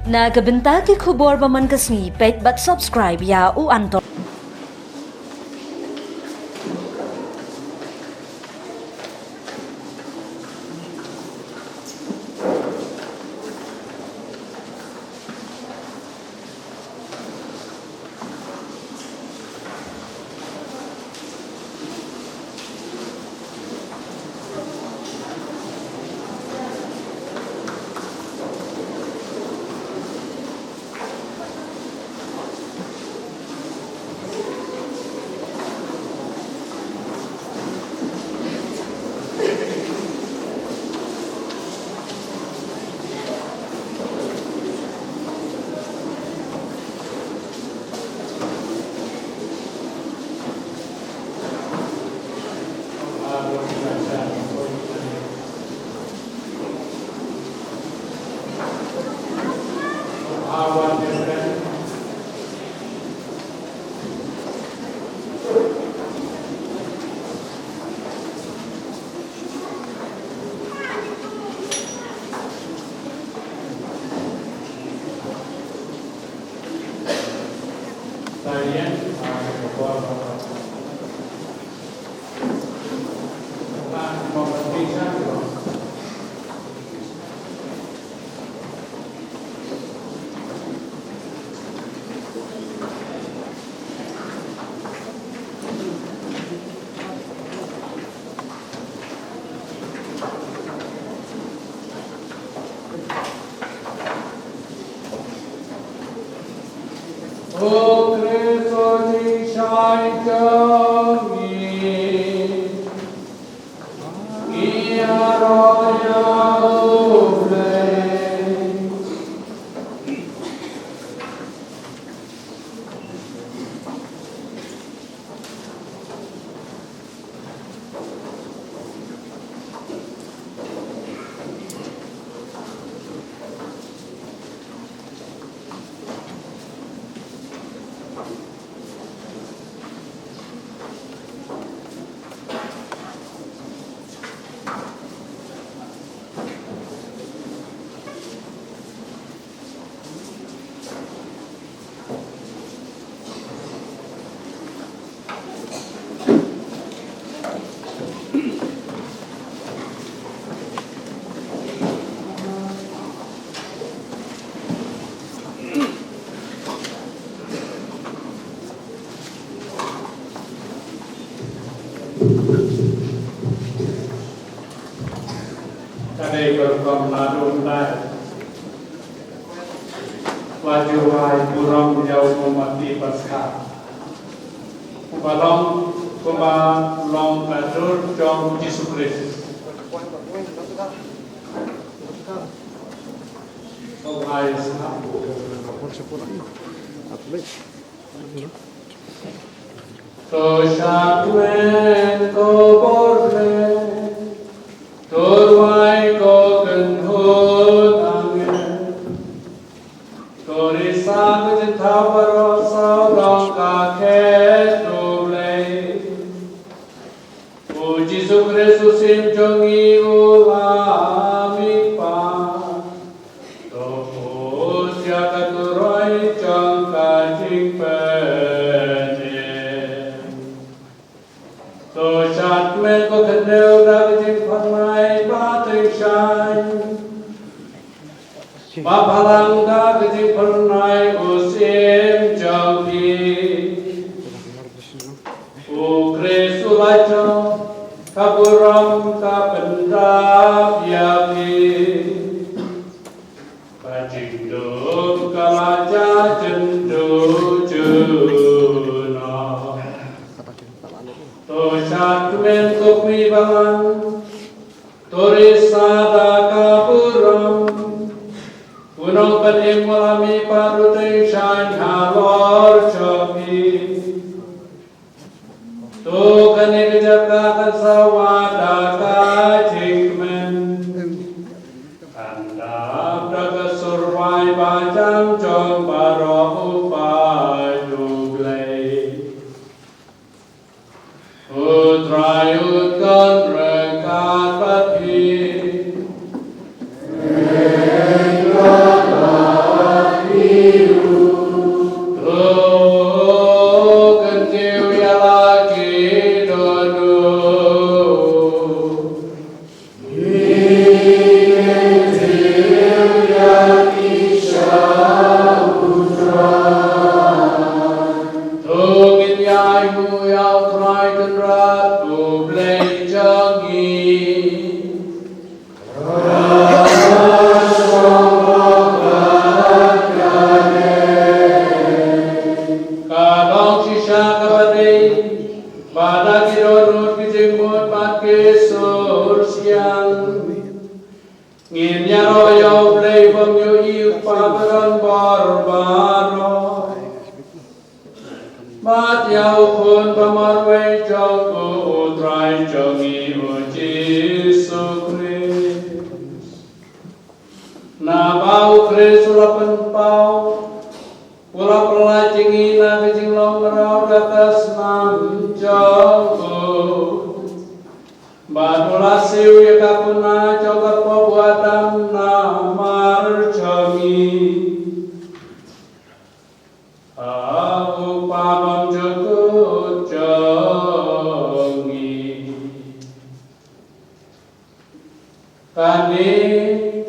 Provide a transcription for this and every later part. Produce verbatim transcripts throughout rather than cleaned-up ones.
Na ka bynta ki khubor ba man ka sngi, peit bad subscribe ïa U Anto. O Khrist, o jingshai jong ngi, ngi ïaroh ïa U Blei. Ka dei ka rukom naduh mynta ba ju ai burom ïa u Mati Paskha, uba long, uba long ka dur jong U Jisu Khrist. Uba ai sa. To shad kmen ko bor kmen, to rwai ko kynhun angel, to risa ko jingthaw baroh saw long ka khet U Blei. U Jisu Khrist u Syiem jong ngi u la mihpat. To put ïa ka turoi jong ka jingpynim. To shad kmen ko khyndew da ka jingphyrnai ba tyngshaiñ, ba balang da ka jingphyrnai u Syiem jong ngi. U Khrist u la jop ka burom ka pyndap ïa phi. Ka jingdum ka la jia jynduh junom. To shad kmen ko kmie balang, to risa da ka burom. U Nongpynim u la mihpat u tyngshaiñ halor jong phi. To kane ka jaka kan sa wad da ka jingkmen, kan dap da ka sur rwai ba jan jong baroh u paid U Blei. U Trai un kyrkhu ryngkat bad phi. Pabaran barbaroh. Bad ïa u khun ba marwei jong u Trai jong ngi u Jisu Khrist. Naba u Khrist u la pynpaw, u la pyllait ïa ngi na ka jinglong mraw da ka snam jong u. Bad u la siew ïa ka puna jong ka pop u Adam namar jong ngi. Ha u Kpa bymjukut jong ngi. Kane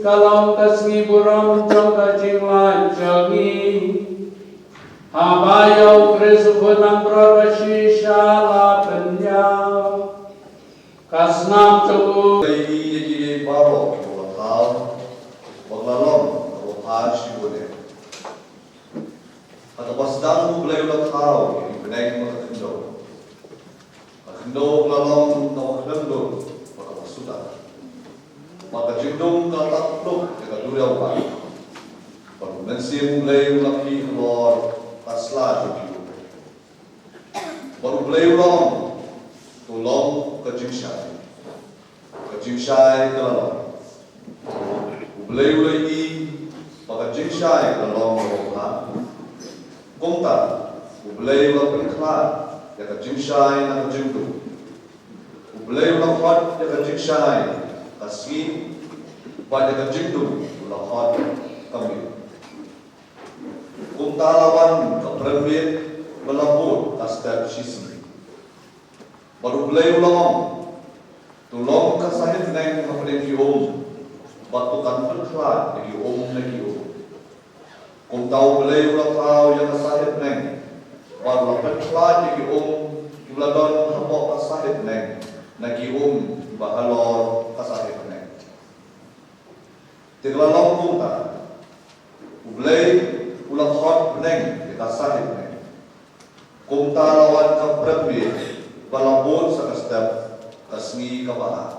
ka long ka sngi burom jong ka jinglait jong ngi. Haba ïa u Khrist u khun nongbrot ba shisha la pynïap. Ka snam jong u. Ïa ki baroh kiba la thaw, ba la long kaba bha shibun. Ha kaba sdang U Blei u la thaw ïa ki bneng bad ka khyndew. Ka khyndew ka la long kaba khlem dur bad kaba suda. Bad ka jingdum ka la tap pluk ïa ka duriaw bad. Bad U Mynsiem U Blei u la khih halor ka sla jong ki. Bad U Blei u la ong, to long ka jingshai. Ka jingshai ka la long. U Blei u la ïohi ba ka jingshai ka la long kaba bha. Kumta U Blei u la pynkhlad ïa ka jingshai na ka jingdum. U Blei u la khot ïa ka jingshai ka sngi, bad ïa ka jingdum u la khot ka miet. Kumta la wan ka prem miet ba la bud ka step shisngi. Bad U Blei u la ong, to long ka sahit bneng hapdeng ki um, bad to kan pynkhlad ïa ki um na ki um. Kumta U Blei u la thaw ïa ka sahit bneng, bad u la pynkhlad ïa ki um kiba la don hapoh ka sahit bneng na ki um kiba halor ka sahit bneng. Te ka la long kumta. U Blei u la khot bneng ïa ka sahit bneng. Kumta la wan ka prem miet ba la bud sa ka step ka sngi kaba ar.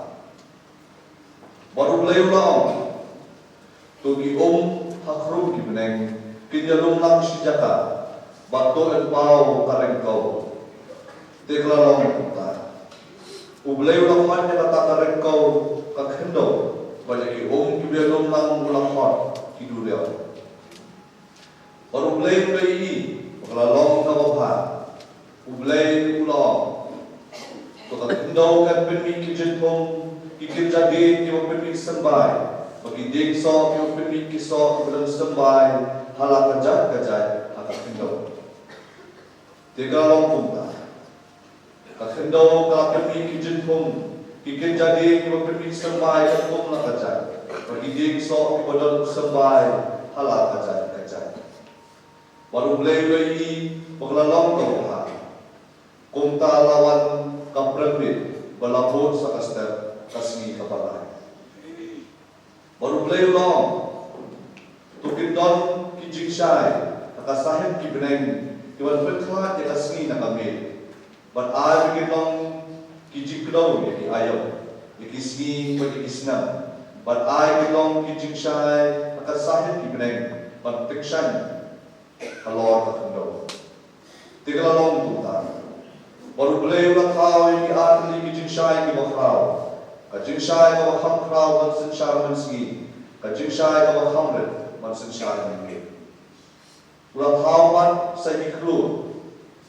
Bad U Blei u la ong, to ki um ha khrum ki bneng kin ïalum lang shi jaka, bad to yn paw ka ryngkew. Te ka la long kumta. U Blei u la khot ïa kata ka ryngkew ka khyndew, bad ïa ki um kiba ïalum lang u la khot ki duriaw. Bad U Blei u la ïohi ba ka la long kaba bha. U Blei u la ong, to ka khyndew kan pynmih ki jingthung, ki kynja dieng kiba pynmih symbai, bad ki dieng soh kiba pynmih ki soh kiba don symbai, ha la ka jait ka jait ha ka khyndew. Te ka la long kumta. Ka khyndew ka la pynmih ki jingthung, ki kynja dieng kiba pynmih symbai katkum la ka jait, bad ki dieng soh kiba don symbai ha la ka jait ka jait. Bad U Blei u la ïohi ba ka la long kaba bha. Kumta la wan ka prem miet ba la bud sa ka step ka sngi kaba lai. Bad U Blei u la ong, to kin don ki jingshai ha ka sahit ki bneng, ki ban pynkhlad ïa ka sngi na ka miet. Bad ai ba kin long ki jingkdew ïa ki aïom, ïa ki sngi bad ïa ki snem. Bad ai ba kin long ki jingshai ha ka sahit ki bneng, ban tyngshaiñ halor ka khyndew. Te ka la long kumta. Bad U Blei u la thaw ïa ki artylli ki jingshai kiba khraw. Ka jingshai kaba kham khraw ban synshar mynsngi. Ka jingshai kaba kham rit ban synshar mynmiet. U la thaw pat sa ki khlur.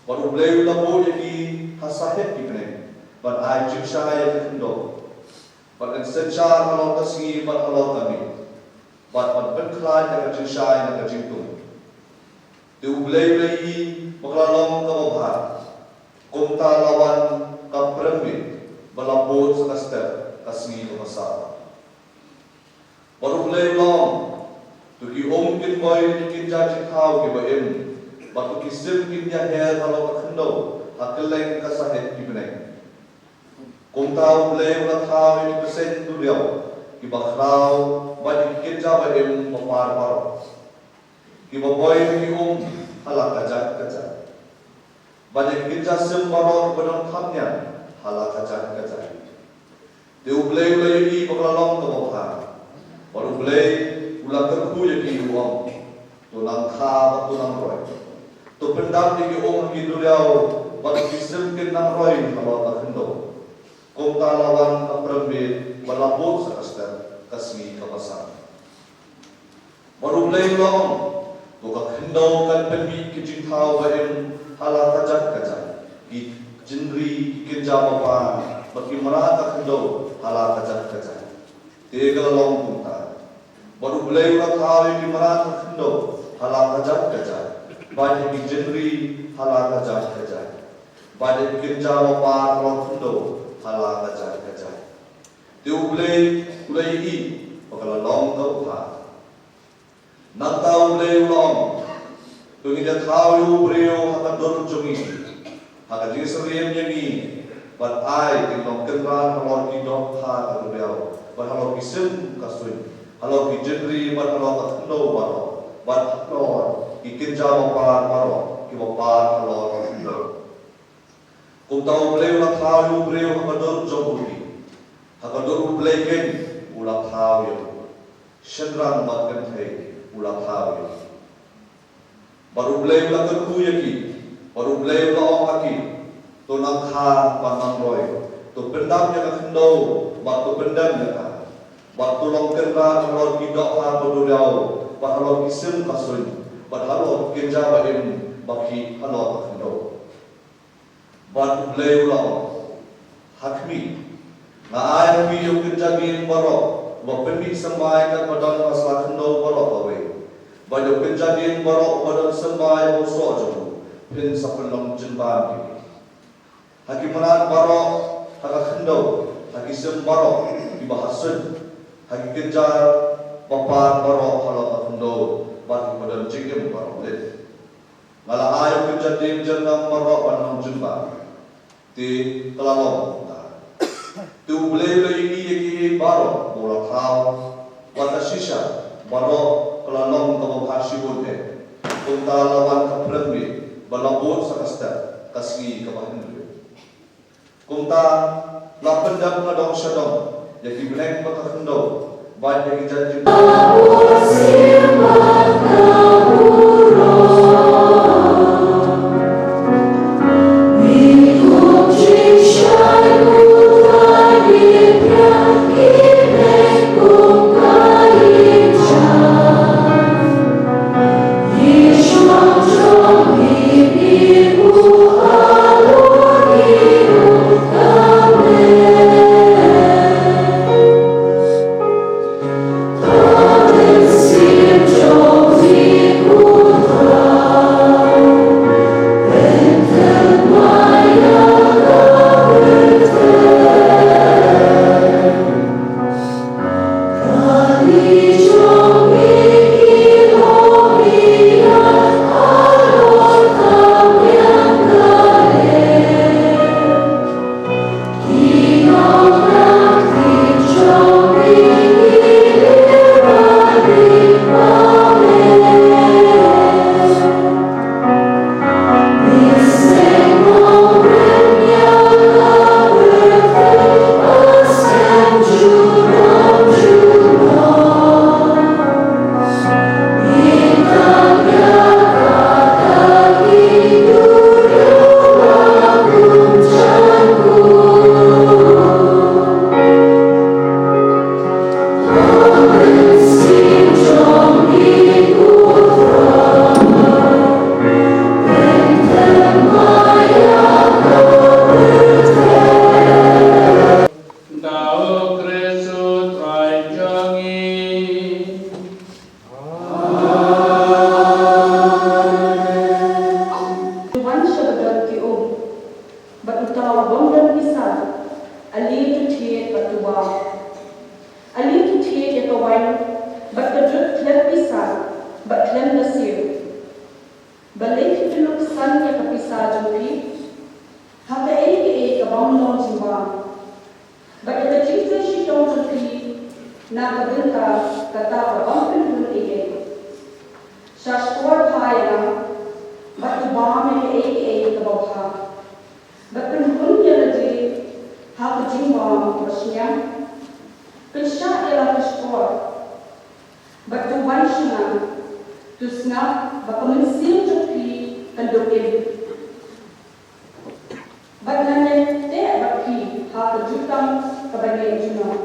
Bad U Blei u la bud ïa ki ha sahit ki bneng, ban ai jingshai ïa ka khyndew. Bad kan synshar halor ka sngi bad halor ka miet. Bad ban pynkhlad ïa ka jingshai na ka jingdum. Te U Blei u la ïohi ba ka la long kaba bha. Kumta la wan ka prem miet ba la bud sa ka step ka sngi kaba saw. Bad U Blei u la ong, to ki um kin boi ïa ki kynja jingthaw kiba im, bad to ki sim kin ïaher halor ka khyndew ha kylleng ka sahit ki bneng. Kumta U Blei u la thaw ïa ki bseiñ duriaw kiba khraw bad ïa ki kynja ba im bapar baroh, kiba boi ïa ki um ha la ka jait ka jait, bad ïa ki kynja sim baroh kiba don khapngian ha la ka jait ka jait. Te U Blei u la ïohi ba ka la long kaba bha. Bad U Blei U la kyrkhu ïa ki, u ong, to nang kha bad to nang roi. To pyndap ïa ki um ha ki duriaw, bad ki sim kin nang roi halor ka khyndew. Kumta la wan ka pyrshah, bad la bud sa ka step ka sngi kaba san. Bad U Blei u la ong, to ka khyndew kan pynmih ki jingthaw ba im ha la ka jait ka jait, ki jingri, ki kynja ba par, bad ki mrad ka khyndew ha la ka jait ka jait. Te ka la long kumta. Bad U Blei u la thaw ïa ki mrad ka khyndew ha la ka jait ka jait, bad ïa ki jingri ha la ka jait ka jait, bad ïa ki kynja ba par halor ka khyndew ha la ka jait ka jait. Te U Blei u la ïohi ba ka la long kaba bha. Nangta U Blei u la ong, to ngin ïa thaw ïa u briew ha ka dur jong ngi, ha ka jingsyriem ïa ngi, bad ai kin long kynrad halor ki dohkha ka duriaw, bad halor ki sim ka suiñ, halor ki jingri bad halor ka khyndew baroh, bad halor ki kynja ba par baroh kiba par halor ka khyndew. Kumta U Blei u la thaw ïa u briew ha ka dur jong u hi. Ha ka dur U Blei keiñ u la thaw ïa u. Shynrang bad kynthei u la thaw ïa ki. Bad U Blei u la kyrkhu ïa ki. Bad U Blei u la ong ha ki, to nang kha bad nang roi. To pyndap ïa ka khyndew bad to pyndem ïa ka. Bad to long kynrad halor ki dohkha ka duriaw, bad halor ki sim ka suiñ, bad halor ki kynja ba im ba khih halor ka khyndew. Bad U Blei u la ong, ha khmih, nga ai ha phi ïa u kynja dieng baroh uba pynmih symbai katba don ha sla khyndew baroh kawei, bad ïa u kynja dieng baroh uba don symbai ha u soh jong u, phin sa pynlong jingbam ïa ki. Ha ki mrad baroh ha ka khyndew, ha ki sim baroh kiba ha suiñ, ha ki kynja ba par baroh halor ka khyndew, bad kiba don jingim baroh leh. Nga la ai ïa u kynja dieng jyrngam baroh ban long jingbam. Te ka la long kumta. Te U Blei u la ïohi ïa kiei kiei baroh ba u la thaw, bad ka shisha baroh ka la long kaba bha shibun eh. Kumta la wan ka pyrshah, bad la bud sa ka step ka sngi kaba hynriew. Kumta la pyndap na dong sha dong ïa ki bneng ba ka khyndew, bad ïa ki jait jingpynlong. Nda u Khrist u Trai jong ngi. Wan sha ba don ki um, bad uta u bym don pisa, ale to thied bad to bam. Ale to thied ïa ka wain, bad ka drip khlem pisa, bad khlem da siew. Balei phi pynluk san ïa ka pisa jong phi ha kaei kaei ka bym long jingbam? Bad ïa ka jingtrei shitom jong phi na ka bynta kata ka bym pynhun ei ei. Sha shkor bha ïa nga, bad to bam ïa kaei kaei kaba bha. Bad pynhun ïa lade ha ka jingbam kaba sniang. Pynshah ïa la ka shkor. Bad to wan sha nga, to sngap ba ka mynsiem jong phi kan duk im. Bad ngan ïateh bad phi ha ka jutang kaba neh junom,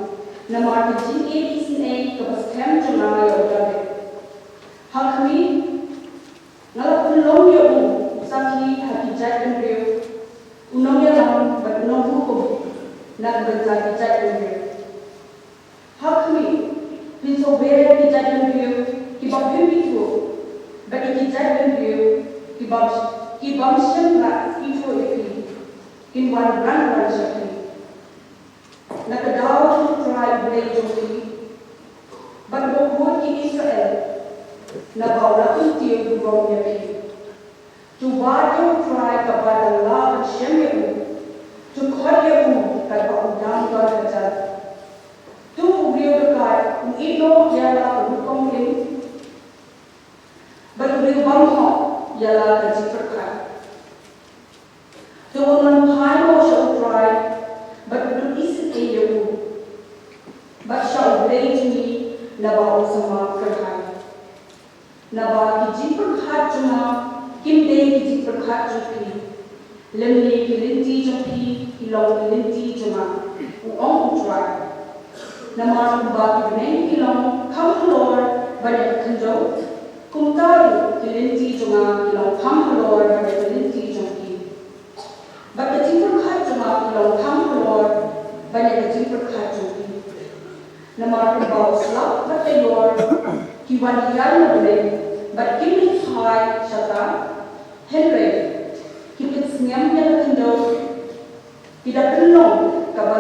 namar ka jingïeit isynei kaba skhem jong nga ïa u Dabid. Ha khmih, nga la pynlong ïa u sakhi ha ki jaitbynriew, u nongïalam bad u nonghukum na ka bynta ki jaitbynriew. Ha khmih, phin sa wer ïa ki jaitbynriew kiba phim ithuh, bad ïa ki jaitbynriew kiba, ki bym shym la ithuh ïa phi, kin wan rangwan sha phi. Na ka daw jong U Trai U Blei jong phi, bad u khuid ki Israel, naba u la kyntiew burom ïa phi. To wad ïa U Trai katba dang lah ban shem ïa u, to khot ïa u katba u dang don hajan. To u briew dakaid un ïehnoh ïa la ka rukom im, bad u briew bymhok ïa la ka jingpyrkhat. To un wan phai noh sha U Trai, bad un isynei ïa u, bad sha U Blei jong ngi, naba un sa map kyrhai. Naba ki jingpyrkhat jong nga kim dei ki jingpyrkhat jong phi, lymne ki lynti jong phi ki long ki lynti jong nga, u ong U Trai. Namar kumba ki bneng ki long kham halor ban ïa ka khyndew, kumta ruh ki lynti jong nga ki long kham halor ban ïa ki lynti jong phi. Bad ka jingpyrkhat jong nga ki long kham halor ban ïa ka jingpyrkhat jong phi. Namar kumba u slap bad ka ïor ki wan hiar na bneng, bad kim leit phai shata, hynrei ki pynsngem ïa ka khyndew, ki da pynlong kaba,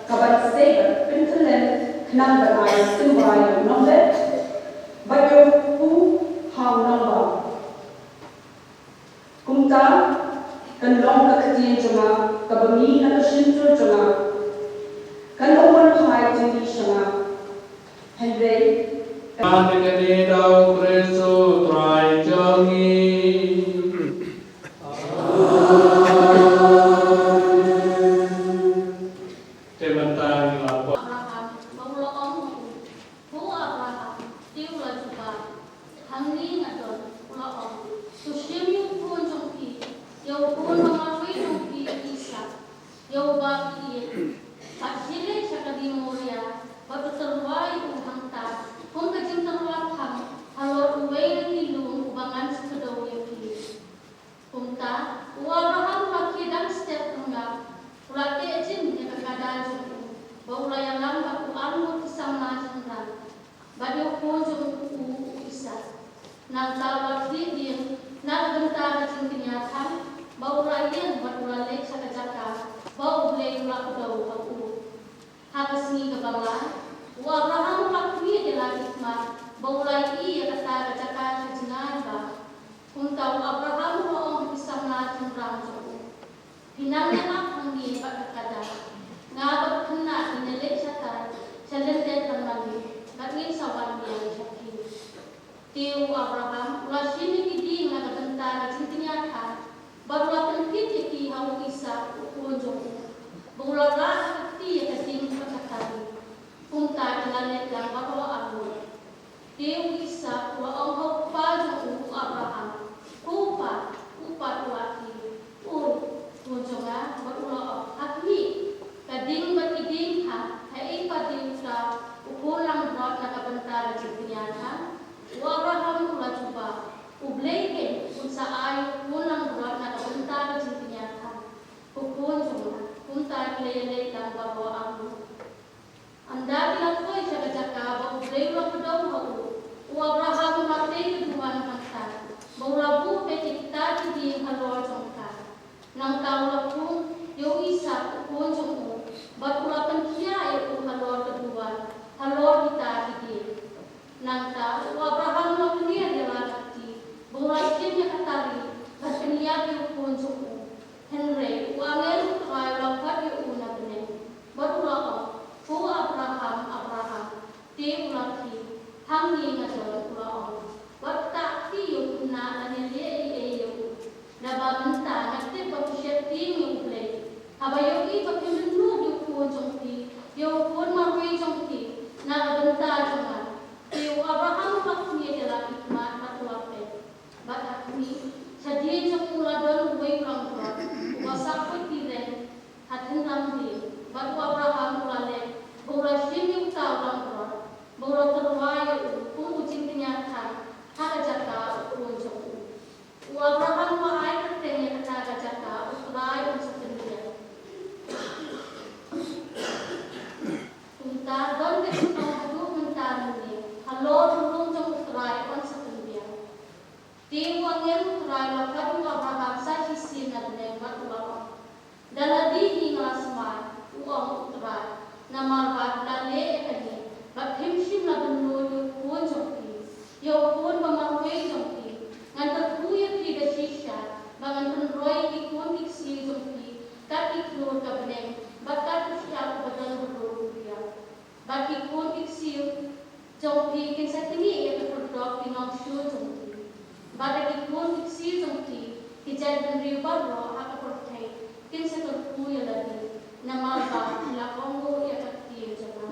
kaban sei bad pynthyllen khnang ban ai symbai ïa u nongbet, bad ïa u kpu ha u nongbam. Kumta kan long ka ktien jong nga kaba mih na ka shyntur jong nga, kan ym wan phai jingmih sha nga. Hynrei kan, ha kane ka daw Khrist U Trai jong ngi. Te mynta ngi la poi. Abraham, ba u la ong ha u, Ko Abraham, te u la jubab, Hangne nga don. U la ong, To shim ïa u khun jong phi, ïa u khun ba marwei jong phi u Isaak, ïa uba phi ïeit, bad shylliej sha ka ri Moria, bad to tyrwa ïa u hangta kum ka jingtyrwa thang halor uwei na ki lum uba ngan sa kdew ïa phi. Kumta, u Abraham u la khie dang step rynga, u la teh jin ïa ka kada jong u, bad u la ïalam bad u arngut ki samla shynrang, bad ïa u khun jong u u Isaak. Nangta u la khie dieng na ka bynta ka jingkynja thang, bad u la ïeng bad u la leit sha ka jaka ba U Blei u la kdew ha u. Ha ka sngi kaba lai, u Abraham u la khmih ïa la ki khmat, bad u la ïohi ïa kata ka jaka ka jngai bha. Kumta u Abraham u la ong ha ki samla shynrang jong u, Phi nang ïalap hangne bad ka kada, nga bad ka khynnah ngin ïaleit shatai sha lyndet ban mane, bad ngin sa wan biang sha phi. Te u Abraham u la shim ïa ki dieng na ka bynta ka jingkynja thang, bad u la pynkit ïa ki ha u Isaak u khun jong u, bad u la rah ha ka kti ïa ka dieng bad ka tari. Kumta ki la leit lang baroh arngut. Te u Isaak u la ong ha u kpa jong u, u Abraham, Ko pa, u pat u la ki. O, khun jong nga, bad u la ong, Ha khmih, ka dieng bad ki dieng ha, haei pat dei uta u khun langbrot na ka bynta ka jingkynja thang? U Abraham u la jubab, U Blei keiñ un sa ai u khun langbrot na ka bynta ka jingkynja thang, ko khun jong nga. Kumta ki la ïaleit lang baroh arngut. Ynda ki la poi sha ka jaka ba U Blei u la kdew ha u, u Abraham u la tei la khot u Abraham sa shisien na bneng bad u la ong, da lade hi nga la smai, u ong u Trai, namar ba la leh ïa kane, bad phim shym la bynnud ïa u khun jong phi, ïa u khun ba marwei jong phi. Ngan kyrkhu ïa phi da shisha, ba ngan pynroi ïa ki khun ki ksiew jong phi kat ki khlur ka bneng, bad kat u shyiap uba don bynriew u riak. Bad ki khun ki ksiew jong phi kin sa knieh ïa ka khyrdop ki nongshun jong phi. Bad da ki khun ki ksiew jong phi ki jaitbynriew baroh ha ka pyrthei kin sa kyrkhu ïa lade, namar ba la kohnguh ïa ka ktien jong nga.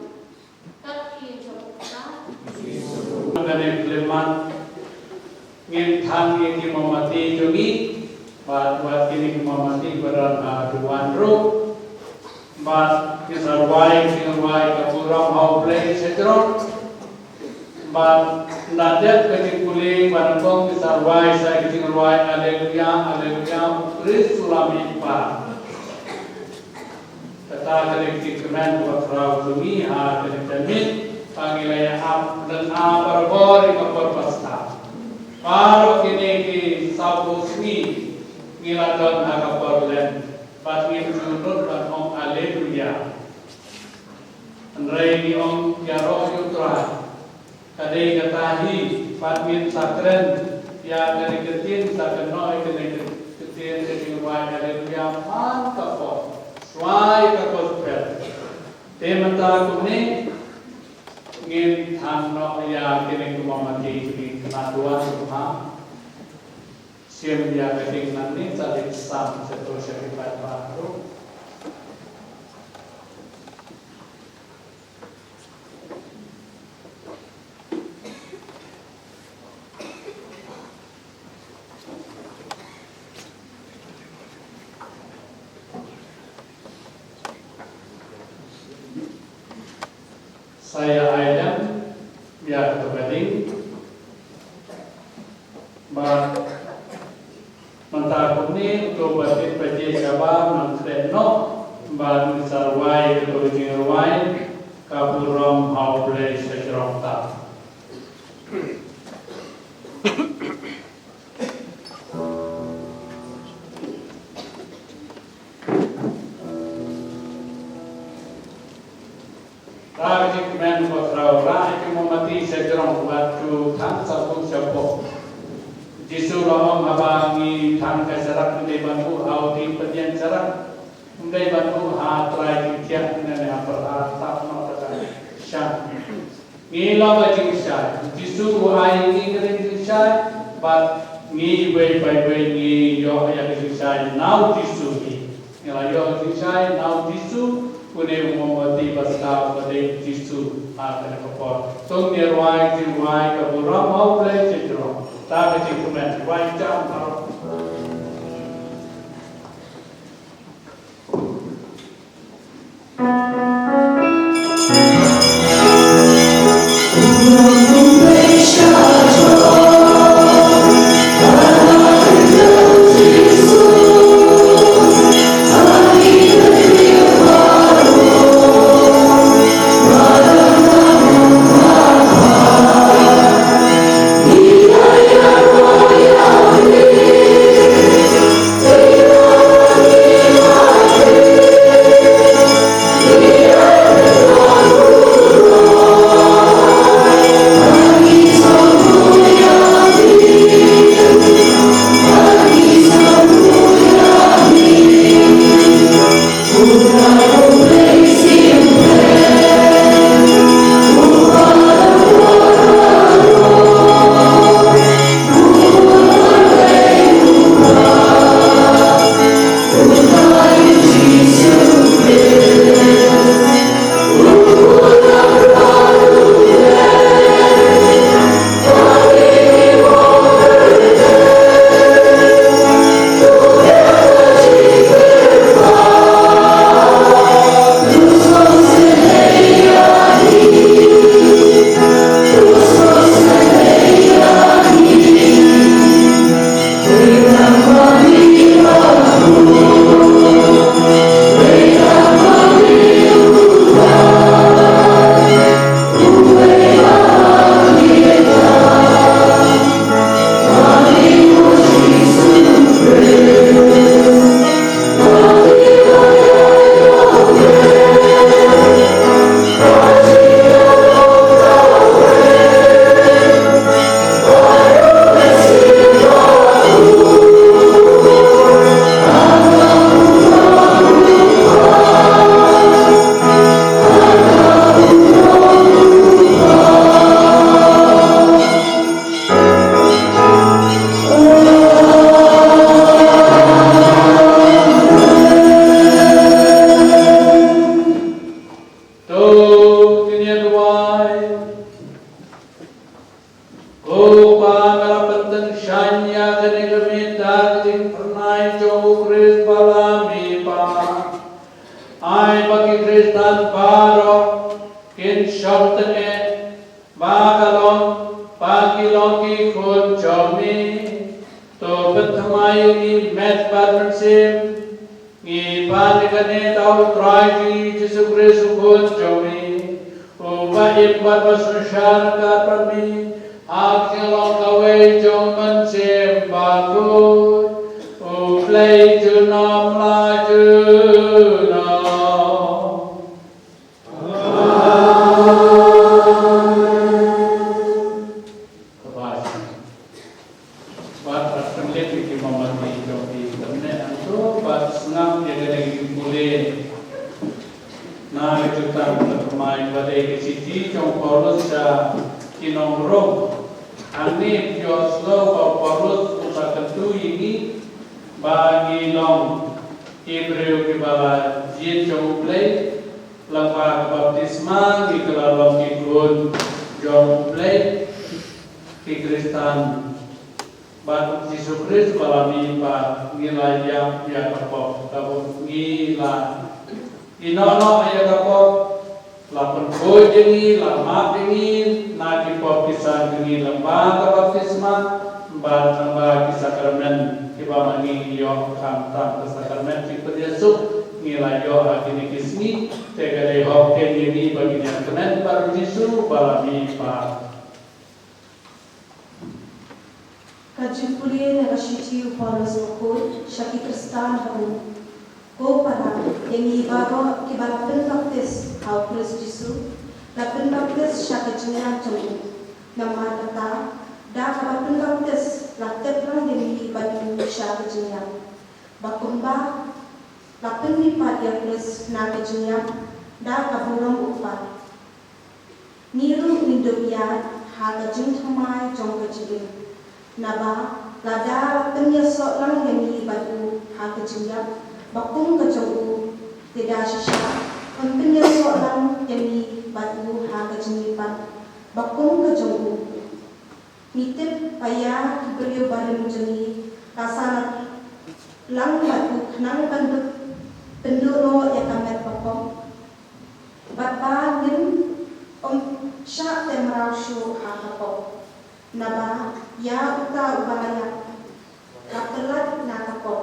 Ka ktien jong U Trai. Kane khyllipmat ngin thang ïa ki mombati jong ngi, bad wat kine ki mombati ba don ha duwan ruh. Bad ngin sa rwai ka jingrwai Ka Burom ha U Blei Shajrong. Bad ynda dep ka jingpule, bad nyngkong ngin sa rwai sa ka jingrwai Alleluia, Alleluia, U Khrist u la mihpat. Kata ka dei ka jingkmen kaba khraw jong ngi ha kane ka miet ba ngi la ïa ap lyngngoh barabor ïa ka por Paskha. Baroh kine ki sawphew sngi ngi la don ha ka por Lent, bad ngim ju nud ban ong Alleluia. Hynrei ngi ong ïaroh ïa U Trai. Ka dei kata hi, bad ngin sa kren ïa kane ka ktien, sa kynnoh ïa kane ka ktien, ka jingrwai Alleluia man ka por, shuwa ïa ka Gospel. Te mynta kumne ngin thang noh ïa kine ki mombati, kine ki khynnah duwan ruh ha. Shim ïa ka ding nangne, sa dei sam sa to sha ki paidbah ruh. Sa ïa ai lem ïa kata ka ding. Bad mynta kumne, uto ba tip baje shabar nang kren noh, bad ngin sa rwai kato ka jingrwai Ka Burom ha U Blei Shajrong. Ta Ka jingkmen ba khraw, rah ïa ki mombati shajrong, wat ju thang sabun shapoh. Jisu la ong, haba ngi thang ka sharak, ym dei ban buh ha u dieng pynïeng sharak, ym dei ban buh ha trai jingthiah ne ha pyrha, tap noh kata sha. Ngi long ka jingshai. Jisu u ai ngi ka jingshai, bad ngi iwei pa iwei ngi ïoh ïa ka jingshai na u Jisu hi. Ngi la ïoh ka jingshai na u Jisu, une u mombati ba sdang ba dei u Jisu ha kane ka por. To ngin rwai ka jingrwai Ka Burom ha U Blei Shajrong. Ta ka jingkmen, rwai jam baroh. baroh kin shong tyngeh, ba ka long, ba ki long ki khun jong me. To pynthymmai ïa ngi met bad mynsiem. Ngi pan ïa kane da u Trai jong ngi Jisu Khrist u Khun jong me, uba im bad ba synshar ryngkat bad me ha ka jinglong kawei jong u Mynsiem Bakhuid, U Blei junom la junom. Amen. Kaba shi. Bad ban pynleit ïa ki mombati jong ki, kumne hangto bad sngap ïa kane ka jingpule na ka jutang ka thymmai ba dei ka shithi jong u Paulus sha ki nong Rom. Hangne phi ïohsngew ba u Paulus u sa kyntu ïa ngi ba ngi long ki briew kiba la jied jong U Blei lyngba ka baptisma, ngi la long ki khun jong U Blei, ki Khristan. Bad U Jisu Khrist ba la mih pat, ngi la ïap ïa ka pop, kaba ngi la ïehnoh noh ïa ka pop, la pynkhuid ïa ngi, la map ïa ngi na ki pop ki san jong ngi lyngba ka baptisma bad lyngba ki sakramen kiba ma ngi ïoh, khamtam ka sakramen jingpynïasuk ngi la ïoh ha kine ki sngi. Te ka dei hok ïa ngi ba ngin ïakmen bad U Jisu ba la mih pat. Ka jingpule na ka shithi u Paulus bakhuid sha ki Khristan ha Rom. Ko para, ïa ngi baroh kiba la pynbaptis ha u Khrist Jisu, la pynbaptis sha ka jingïap jong u. Namar kata, da kaba pynbaptis la tep lang ïa ngi bad u sha ka jingïap, ba kumba la pynmihpat ïa u Khrist na ka jingïap da ka burom u Kpa, ngi ruh ngin dup ïaid ha ka jingthymmai jong ka jingim. Naba lada la pynïasoh lang ïa ngi bad u ha ka jingïap ba kum ka jong u, te da shisha yn pynïasoh lang ïa ngi bad u ha ka jingmihpat ba kum ka jong u. Ngi tip ba ïa ki briew barim jong ngi la sah lang bad u khnang ban duh, pynduh noh ïa ka met ba pop. Bad ba ngin ym shah teh mraw shuh ha ka pop. Naba ïa uta uba la ïap, la pyllait na ka pop.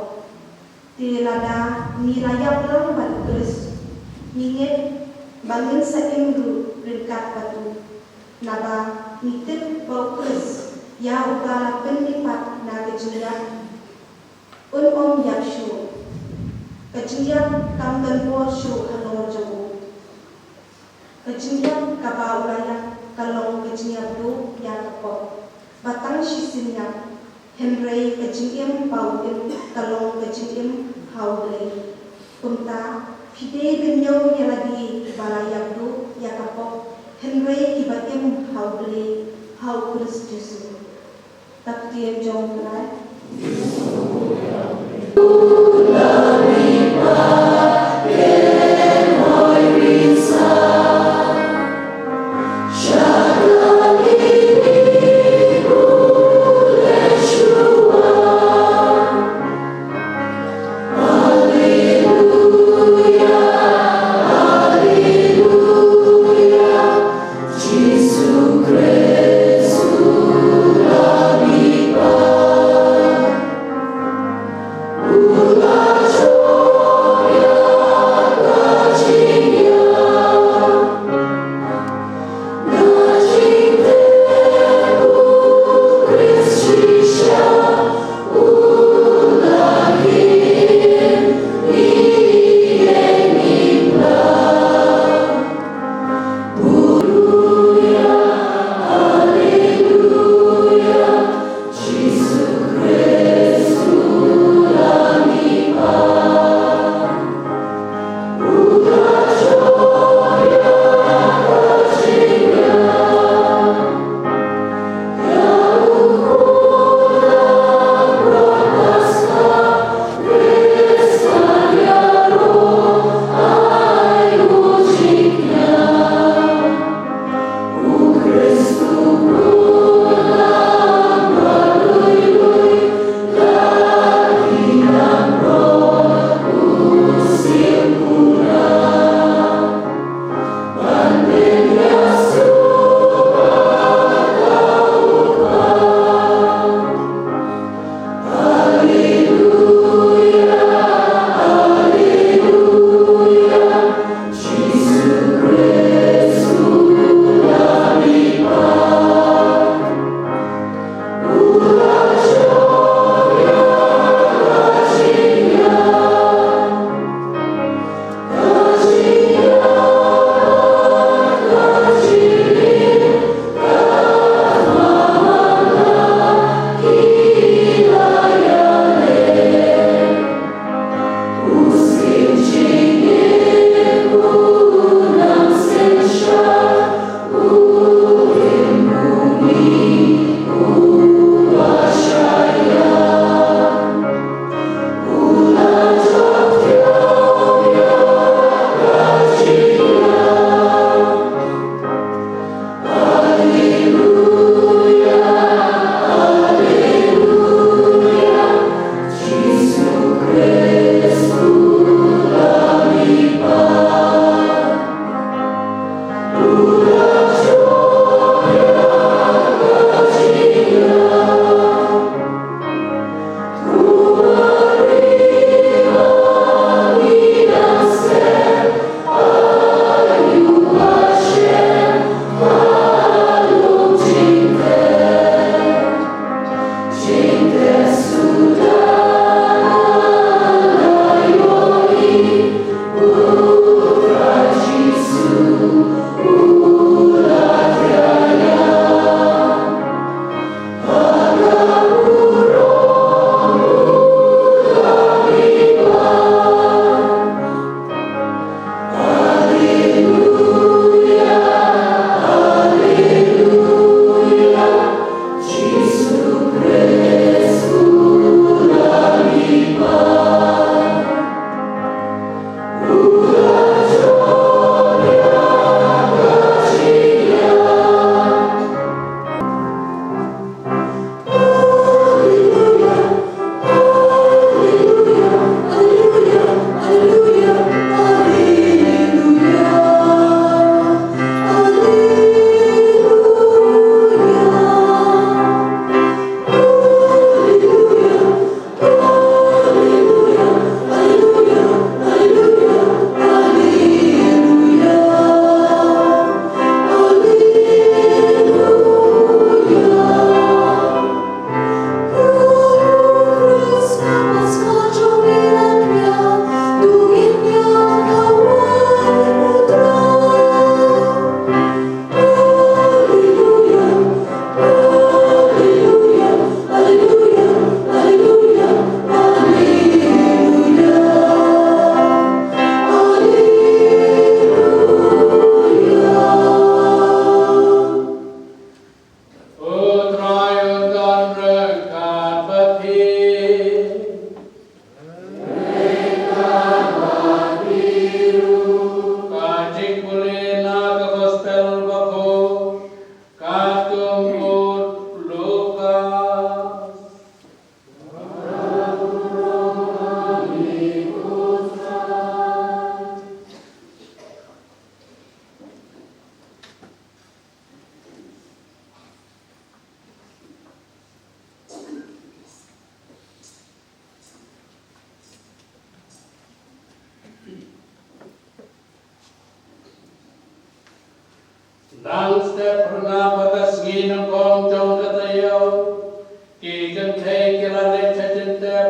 Te lada ngi la ïap lang bad u Khrist, ngi ngeit ba ngin sa im ruh ryngkat bad u. Naba ngi tip ba u Khrist, ïa uba la pynmihpat na ka jingïap, un ym ïap shuh. Ka jingïap kam don bor shuh halor jong u. Ka jingïap kaba u la ïap ka long ka jingïap duh ïa ka pop ba tang shisien ïap, hynrei ka jingim ba u im ka long ka jingim ha U Blei. Kumta, phi dei ban ñiew ïa lade kiba la ïap duh ïa ka pop, hynrei kiba im ha U Blei, ha u Khrist Jisu. Ka ktien jong U Trai. Dang step phyrnai ba ka sngi nyngkong jong ka taïew, ki kynthei ki la leit sha jingtep,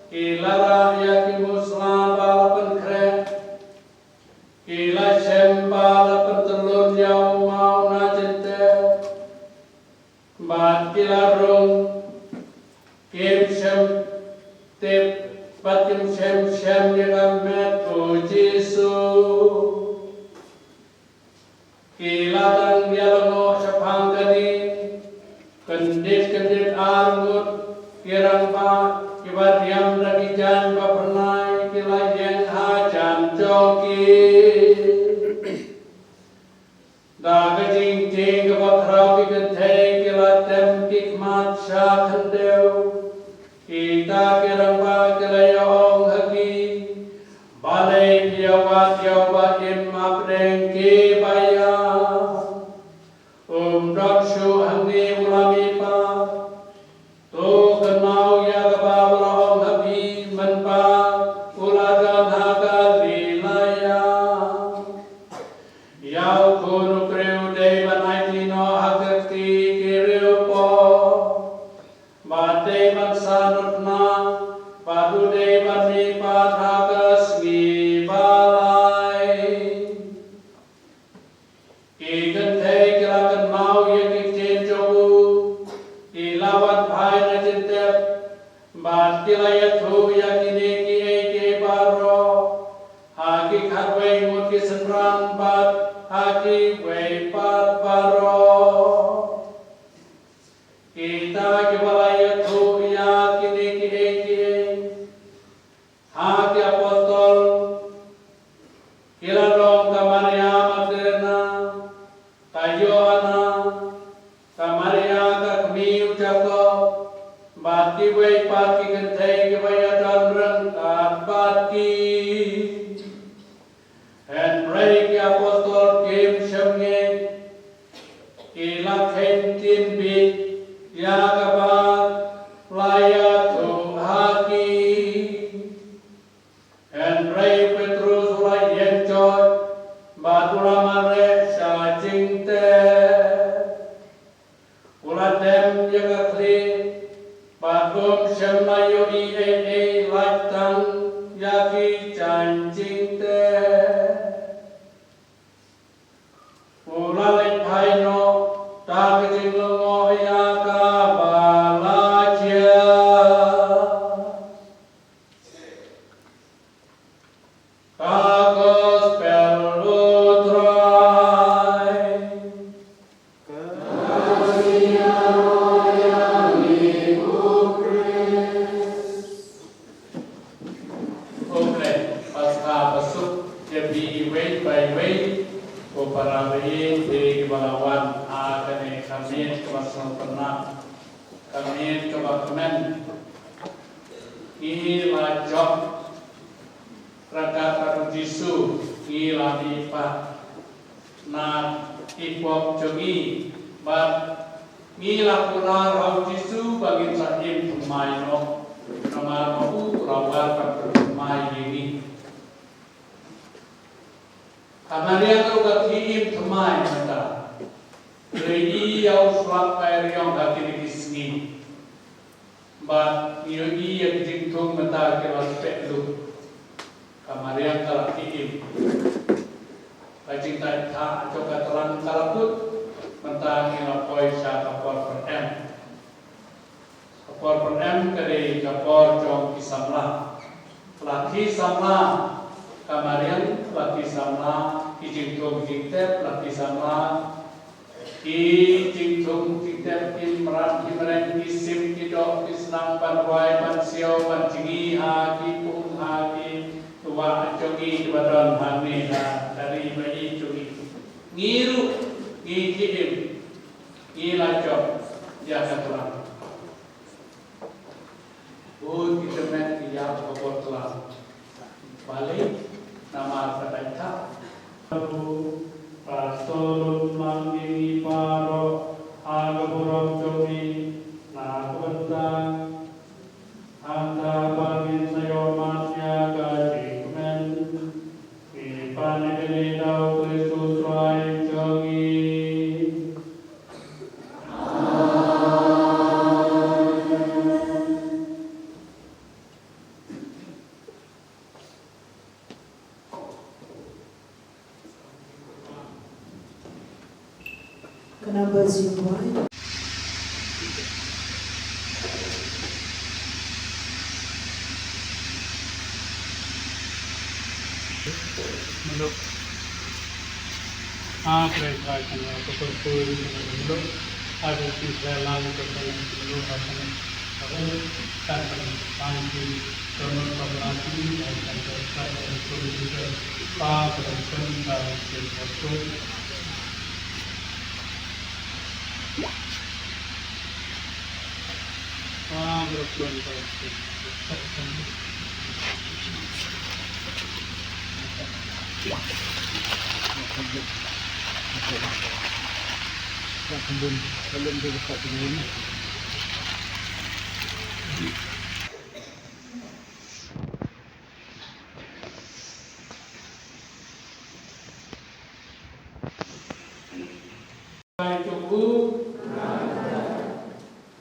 ki la rah ïa ki musla ba la pynkhreh, ki la shem ba la pyntyllun ïa u maw na jingtep. Bad ki la rung, kim shym tip, bad kim shym shem ïa ka met u Jisu. Ki la dang ïalyngngoh shaphang kane, kyndit kyndit ar ngut ki rangbah kiba riam da ki jaiñ ba phyrnai ki la ïeng hajan jong ki. Da ka jingtieng kaba khraw ki kynthei ki la tem ki khmat sha khyndew. Kita ki rangbah ki la ïa ong ha ki, balei phi ïa wad ïa uba im hapdeng kiba ïap? Um don shuh hangne u la mihpat. To kynmaw ïa kaba u la ong ha phi mynba u la don ha Galilea. Ïa u Khun u briew u dei ban aiti noh ha ka kti ki riewpop, bad dei ban sahnarphna, bad u dei ban mihpat ha ka sngi ba lai. Ki kynthei ki la kynmaw ïa ki ktien jong u, ki la wan phai na jingtep, bad ki la ïathuh ïa kine kiei kiei baroh ha ki khatwei ngut ki synran bad ha kiwei pat baroh. Kita kiba la ïathuh ïa kine kiei kiei ha ki apostol ki la long ka Maria Magdalena, ka Joanna, ka Maria ka kmie u Jakob, bad kiwei pat ki kynthei kiba ïadon ryngkat bad ki. Hynrei ki apostol kim shym ngeit, ki la kheiñ ktien bieit ïa kaba la ïathuh ha ki. Hynrei u Petrus u la ïeng joit bad u la mareh sha jingtep. U la dem ïa ka khlieh bad um shym la ïohi ei ei, lait tang ïa ki jaiñ jingtep. U la leit phai noh da ka jinglyngngoh ïa kaba la jia. Ka Gospel u Trai. Ka jingïaroh ïa ngi, ko Khrist. Ko Blei, Paskha ba suk ïa phi iwei pa iwei, ko para baieit, phi kiba la wan ha kane ka miet kaba sngewtynnat, ka miet kaba kmen. Ngi la jop ryngkat bad u Jisu, ngi la mihpat na ki pop jong ngi, bad ngi la kular ha u Jisu ba ngin sa im thymmai noh, namar ba u la wad ban pynthymmai ïa ngi. Ka mariang ruh ka khie im thymmai mynta. Ngi ïohi ïa u slap bai riong ha kine ki sngi. Bad ngi ïohi ïa ki jingthung mynta ki la speh lut. Ka mariang ka la khie im. Ka jingthaw jong ka tlang ka la kut. Mynta ngi la poi sha ka por pynem. Ka por pynem ka dei ka por jong ki samla. La ki samla, ka mariang, la ki samla, ki jingthung jingtep, la ki samla, ki jingthung jingtep, ki mrad ki mreng, ki sim ki doh, ki snam ban rwai ban siaw ban jngi ha ki pung ha ki wah jong ngi kiba don hangne ha ka ri ba ïeit jong ngi. Ngi ruh ngi khie im. Ngi la jop ïa ka tlang. Bun ki tymmen ki ïap ha ka por tlang. Balei? Namar ka dei thap. Pastor, un ym ïa ngi baroh ha ka burom jong ngi na ka bynta. Hangta ba ngin sa ïohmad ïa ka jingkmen. Ngi pan ïa kane da u Khrist u Trai jong ngi.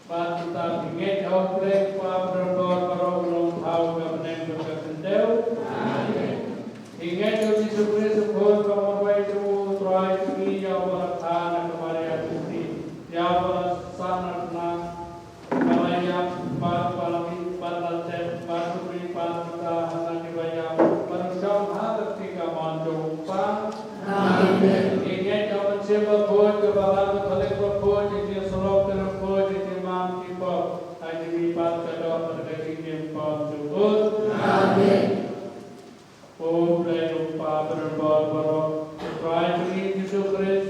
Bad kita phi ngeit ha U Blei Kpa Baroh, baroh u Nongthaw ka bneng bad ka khyndew. Phi ngeit ha U Jisu Khrist u khun ka marwei jong u Trai jong ngi, ïa uba la kha na ka Maria Theisotti, ïa uba la sah na ka khnang, ba la ïap bad ba la mih bad la tep bad u mih bad kita ha na kiba ïap, bad u shong ha ka kti kamon jong U Kpa. Amen. Ngi ngeit ha U Mynsiem Bakhuid, ka Balang Katholik bakhuid, ka jingïasyllok bakhuid, ka jingmap ki pop, ka jingmihpat ka doh bad ka jingim pop jong u. Amen. U Blei U Kpa badonbor baroh, U Trai jong ngi Jisu Khrist,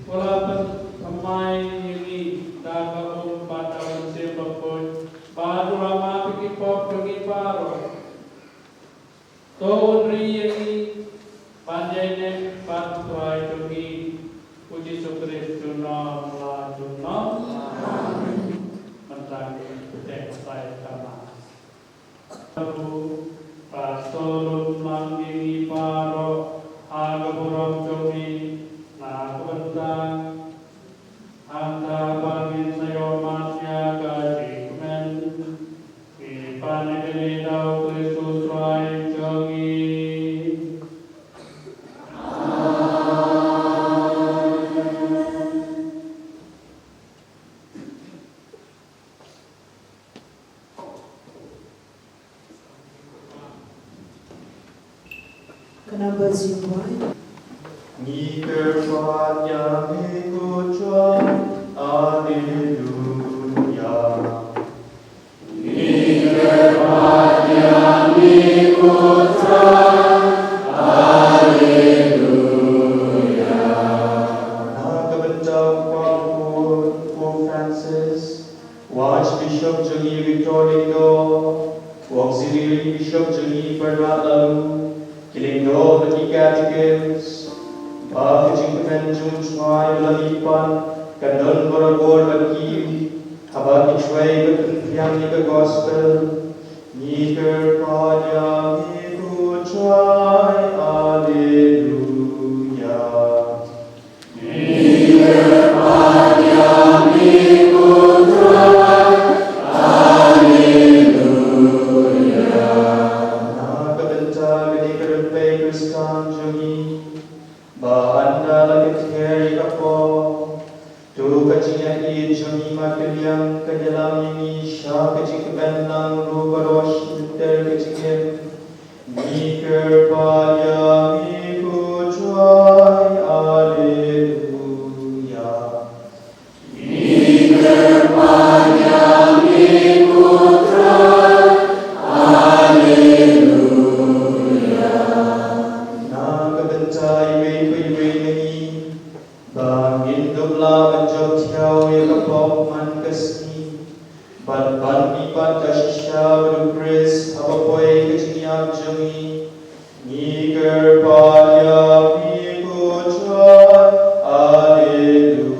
u la pynthymmai ïa ngi da ka um bad da U Mynsiem Bakhuid, bad u la map ïa ki pop jong ngi baroh. To un ri ïa ngi ban ïaineh bad U Trai jong ngi U Jisu Khrist junom la junom. Amen. Mynta ngin ïa bteng sa ïa ka Mass. Pastor, lum lang ïa ngi baroh ha ka burom jong ngi na ka bynta Hangta ba ngin sa ïoh mad ïa ka jingkmen. Ngi pan ïa kane da U Khrist U Trai jong ngi. Ka number zero one. Ngi kyrpad ïa me ko Trai, Alleluia. Ngi kyrpad ïa me ko Trai, Alleluia. Na ka bynta u Pope Francis, u Archbishop jong ngi Victor Lyngdoh, u Auxiliary Bishop jong ngi Bernard Laloo, ki lyngdoh bad ki catechist, ba ka jingkmen jong U Trai ba la mihpat kan don barabor bad ki, haba ki trei bad pynphriang ïa ka gospel. Ngi kyrpad ïa me ko Trai, Alleluia. Na ka bynta kane ka rympei Khristan jong ngi, ba ynda la ka thiar ïa ka pop, to ka jingïaid jong ngi markylliang kan ïalam ïa ngi sha ka jingkmen lang ruh baroh shi lynter ka jingim. Ngi kyrpad ïa me ko Trai, Alleluia. Ngi kyrpad ïa me ko Trai, Alleluia. Na ka bynta iwei pa iwei na ngi, ba ngin dup lah ban jop thiaw ïa ka pop man ka sngi, bad ban mihpat ka shisha bad U Khrist haba poi ka jingïap jong ngi. Ngi kyrpad ïa me ko Trai, Alleluia.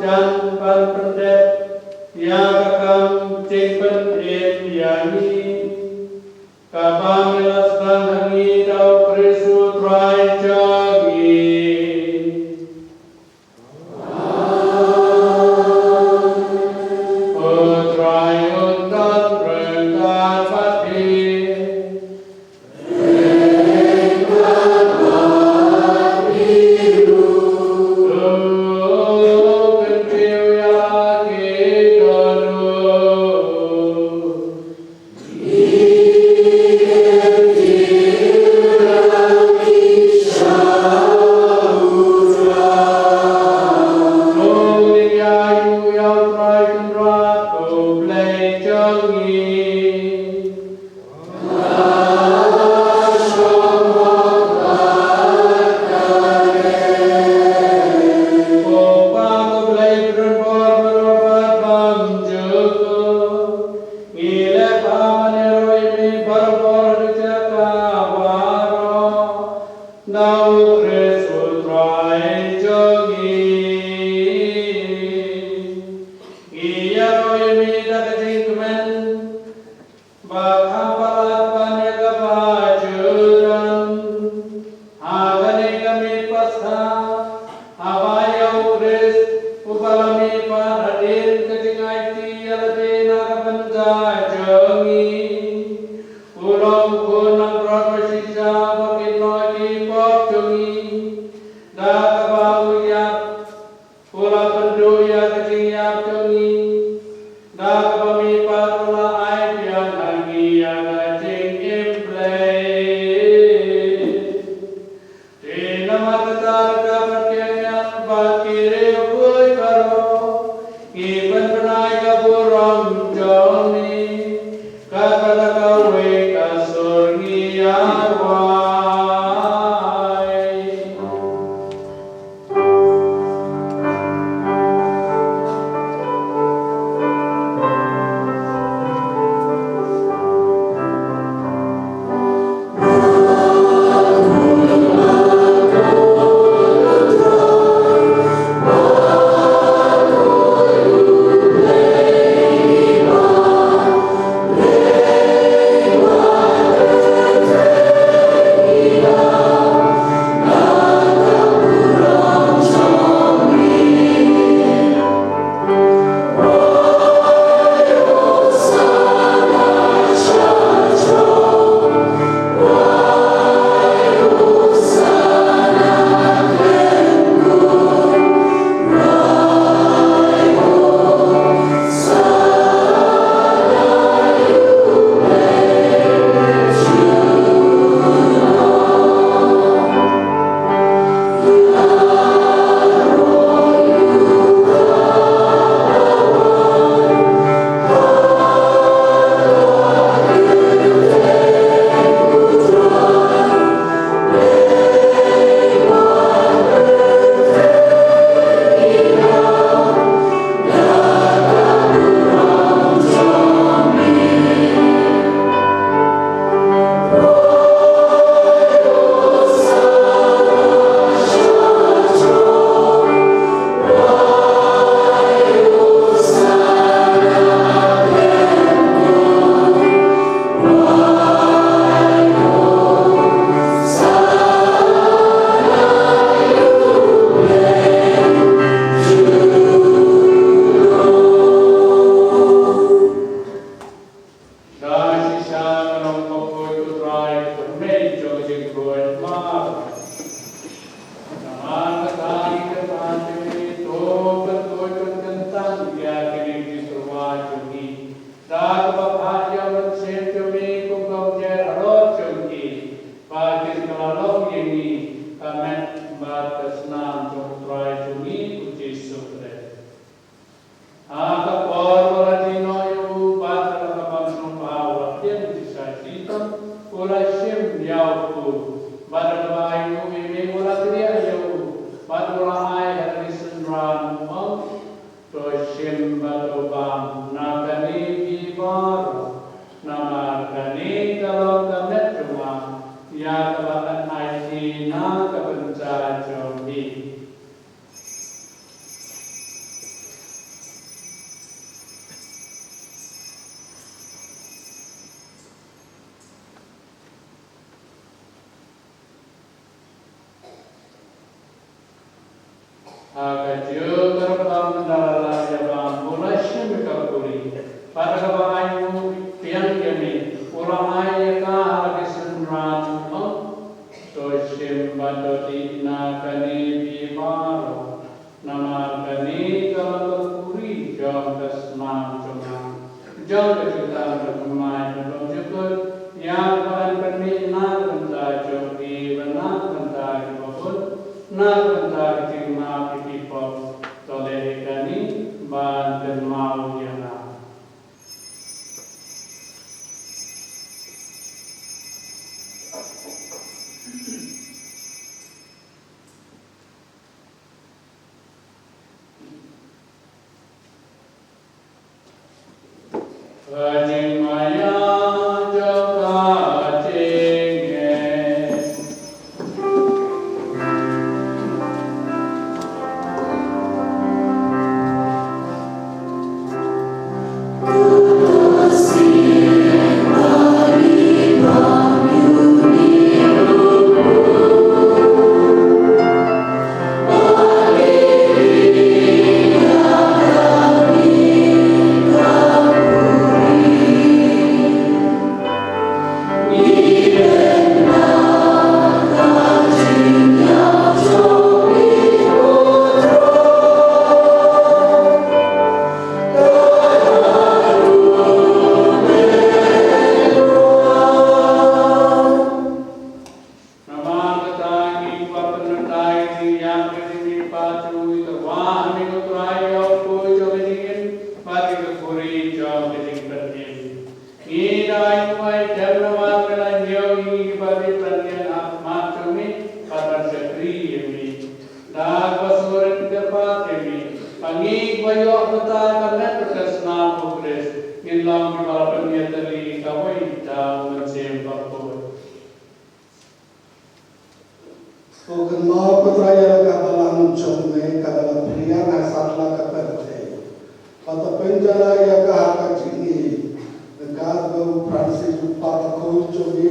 Ban pyndep ïa ka kam jingpynim ïa ngi, kaba me la sdang ha ngi da U Khrist U Trai jong ngi. U Trai un don ryngkat bad phi. Ngi ïaroh ïa me da ka jingkmen ba kham palat ban ïa kaba ju don ha kane ka miet Paskha, haba ïa U Khrist uba la mihpat hadien ka jingaiti ïa lade na ka bynta jong ngi, u long u khun langbrot ba shisha ba kynnoh ki pop jong ngi, da kaba u ïap u la pynduh ïa ka jingïap jong ngi, da kaba mihpat u la ai biang ha ngi ïa ka jingim Blei. Te namar kata, da ka kyrteng bad ki riewkhuid baroh, ngi Ka jong ka rpang da la ïa bam u la shim ïa ka puri. Bad haba ai u biang ïa me, u la ai ïa ka ha la ki synran u ong, to shim bad to dih na kane phi baroh. Namar kane ka long ka puri jong ka snam jong nga. Jong ka jutang ka thymmai ka bymjukut, ïa kaba ngan pynmih na ka bynta jong phi bad na ka bynta kiba bun, na ka bynta ka jingmap ïa ki pop. To leh ïa kane ban kynmaw ïa nga. Ka jingmaïa jong ka jingeh. Namar kata ngi kwah pynmynta ïa ka jingïap ka jong u Mihpat jong u, to wad ha me ko Trai ïa u poi jong ka jingim bad ïa ka buhrieh jong ka jingpynim. Ngi da ai u ai tem namar me la ñiew ïa ngi kiba dei ban ïeng ha khmat jong me bad ban shakri ïa me. Da kaba sngewrit kyrpad ïa me ba ngi kiba ïoh bynta ha ka met bad ka snam u Khrist ngin long kiba la pynïatylli kawei da u Mynsiem Bakhuid. To kynmaw ko Trai ïa ka balang jong me kaba la phriang ha satlak ka pyrthei, bad to pynjlan ïa ka ha ka jingïeit, ryngkat bad u Francis u Papa Bakhuid jong me,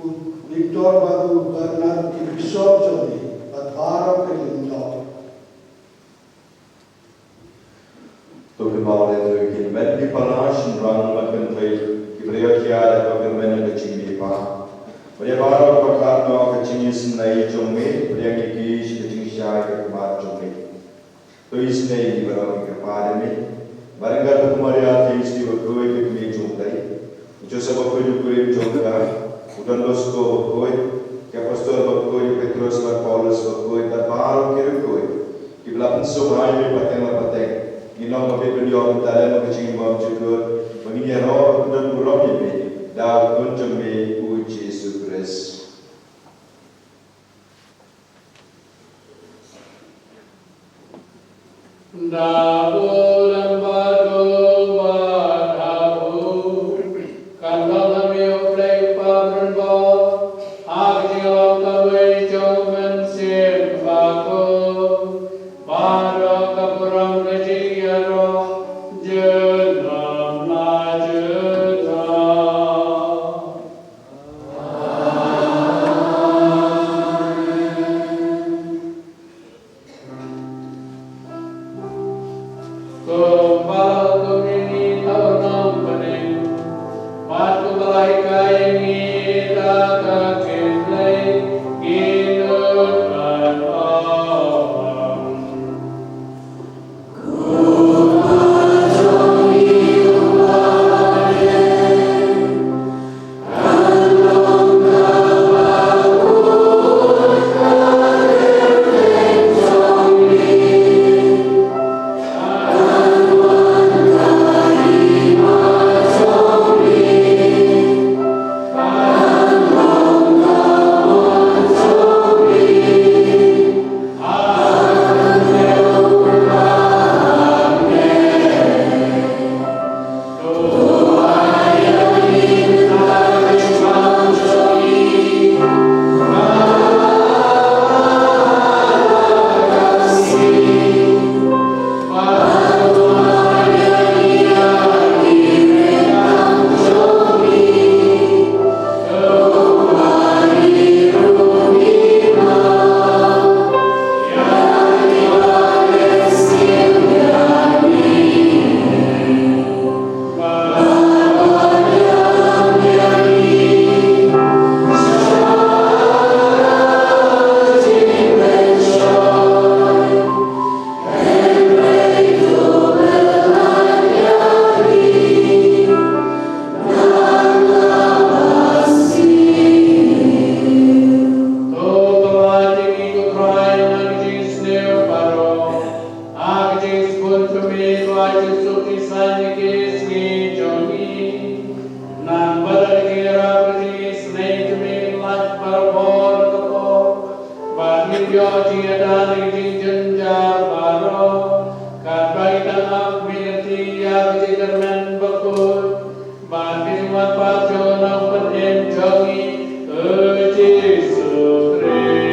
u Victor bad u Bernard ki Bishop jong me, bad baroh ki lyngdoh. To kynmaw lem ïa ki hynmen ki para shynrang bad kynthei kiba la ïoh kiad ha ka kyrmen ka jingmihpat. Bad ïa baroh kiba khadduh ha ka jingisynei jong me, pdiang ïa ki sha ka jingshai ka khmat jong me. To isynei ïa ki baroh, ngi kyrpad ïa me. Bad ryngkat bad ka Maria Theisotti Bakhuid ka kmie jong U Blei, u Joseph Bakhuid u kurim jong ka, u Don Bosco Bakhuid, ki apostol bakhuid, u Petros bad Paulus Bakhuid, bad baroh ki bakhuid kiba la pynsngewbha ïa me pateng la pateng, ngin long ba pynïoh bynta lem ha ka jingim bymjukut, ba ngin ïaroh bad pynburom ïa me da u Khun jong me u Jisu Khrist. Da burom bad u bad ha u, kan long ha me U Blei U Kpa badonbor, ha ka jinglong kawei jong u Mynsiem Bakhuid, baroh ka burom ka jingïaroh junom la junom. Kumba la hukum ïa ngi da u nongpynim, bad kumba la hikai ïa ngi da ka ktien Blei, ngin nud ban ong. Jong me, Trai Jisu Khrist, ha kine ki sngi jong ngi. Namar ba ki rah bad ki sneng jong me, lait barabor ka pop. Bad ngin ïoh jingïada na ki jingjynjar baroh. Katba ngi dang ap, ngin ïa ka jingkyrmen bakhuid. Bad ka jingwan pat jong u Nongpynim jong ngi, u Jisu Khrist.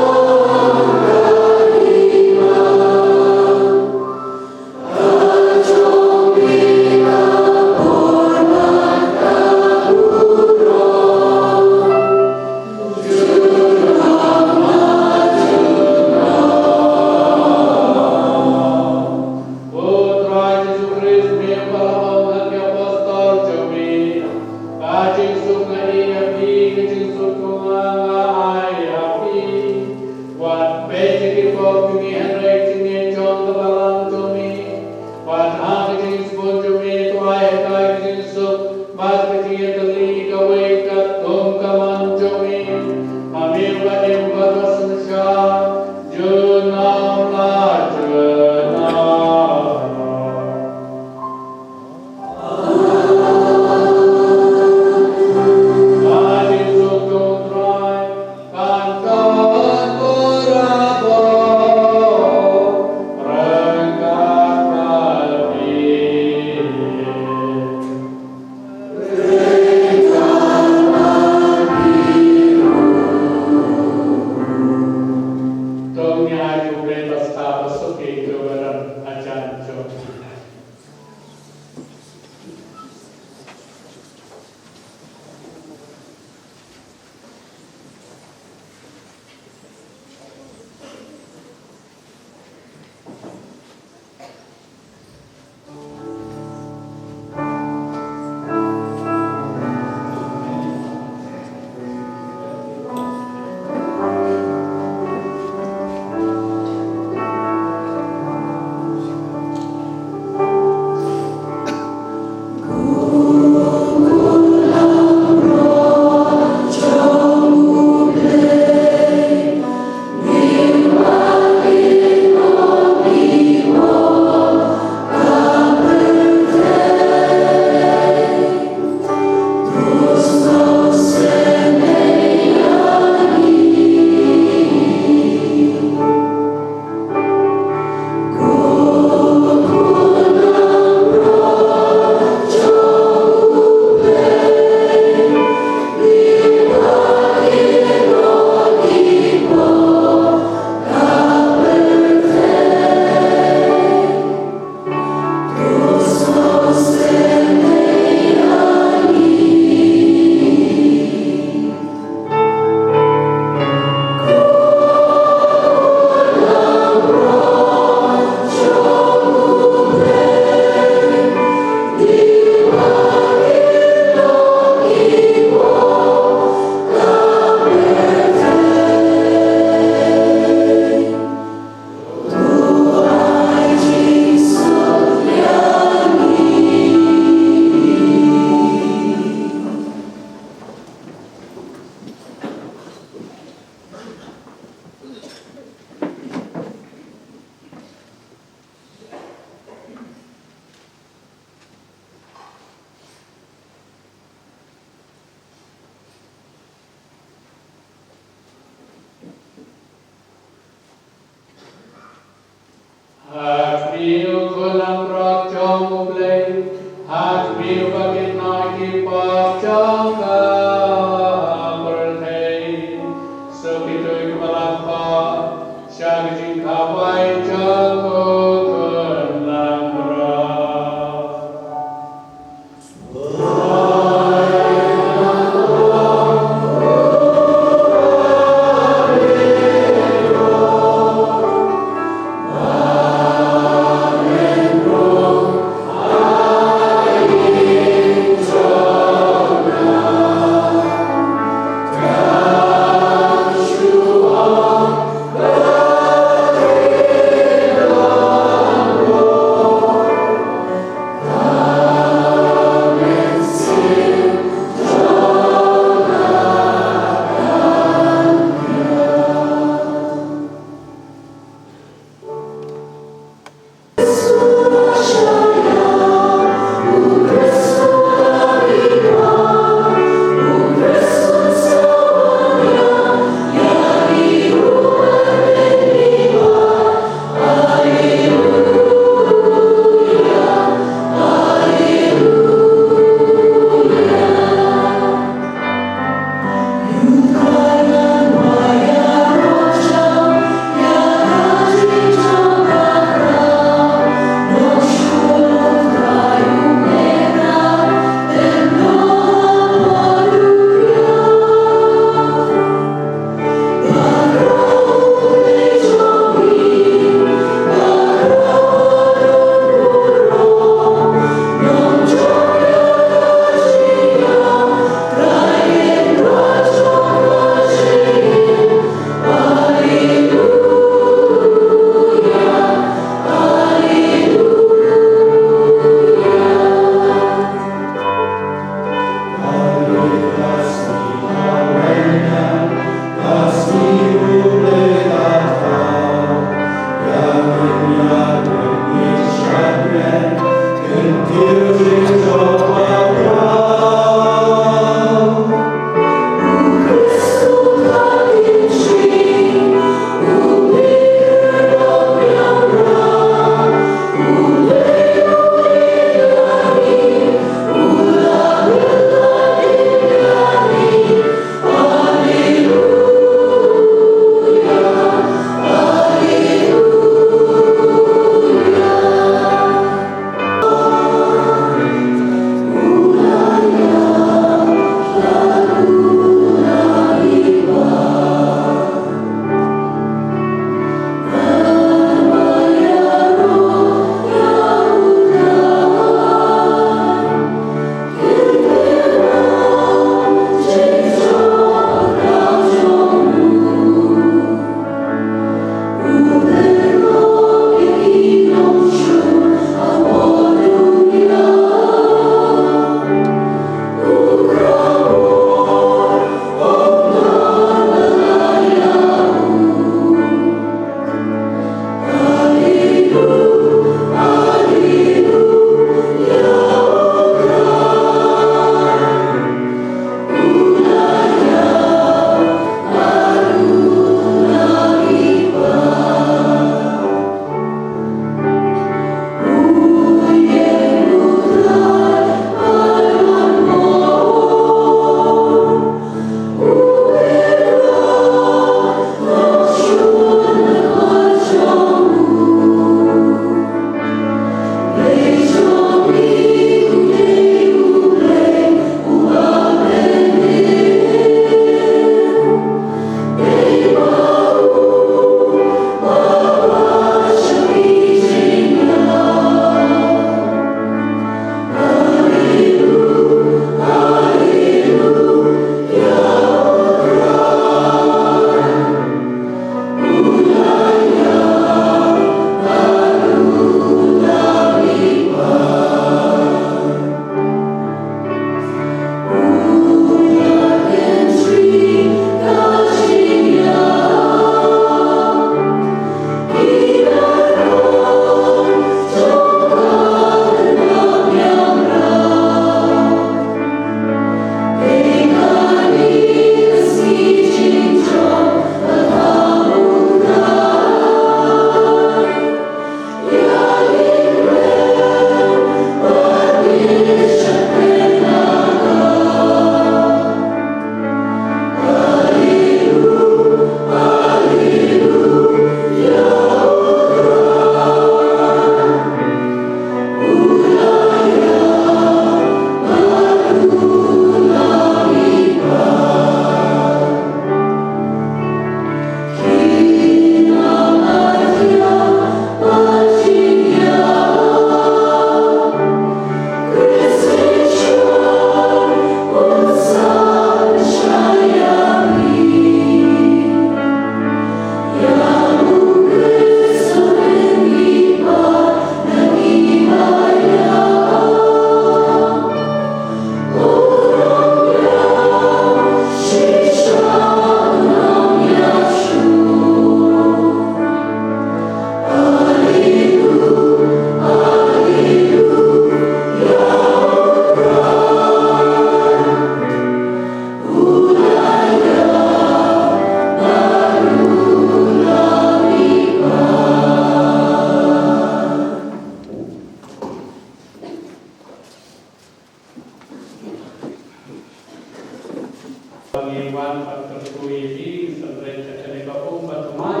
Kyrkhu ïa ngi, ngi sa leit sha kane ka um bathymmai,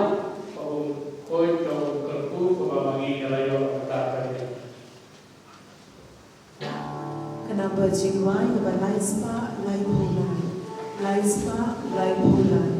ka um khuid, ka um kyrkhu, kaba ma ngi ngi la ïoh mynta ka dei. Ka number jingduwai kaba lai spah laiphew lai. Lai spah laiphew lai.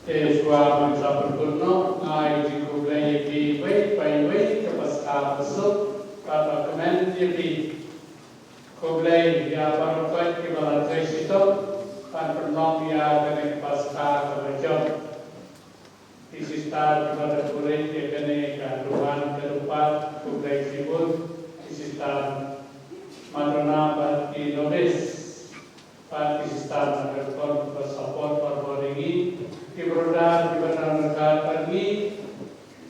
Te shuwa ban sa pynbun noh, nga ai jingkhublei ïa phi iwei pa iwei, ka Paskha basuk, bad nga kmen ïa phi. Khublei ïa baroh kiba la trei shitom ban pynlong ïa kane ka Paskha kaba jop. Ki sister kiba la buhrieh ïa kane ka duwan ka dupat, khublei shibun. Ki sister Madonna bad ki Lois. Bad ki sister na ka kon ba support bad ba ring ngi. Ki brother kiba don ryngkat bad ngi.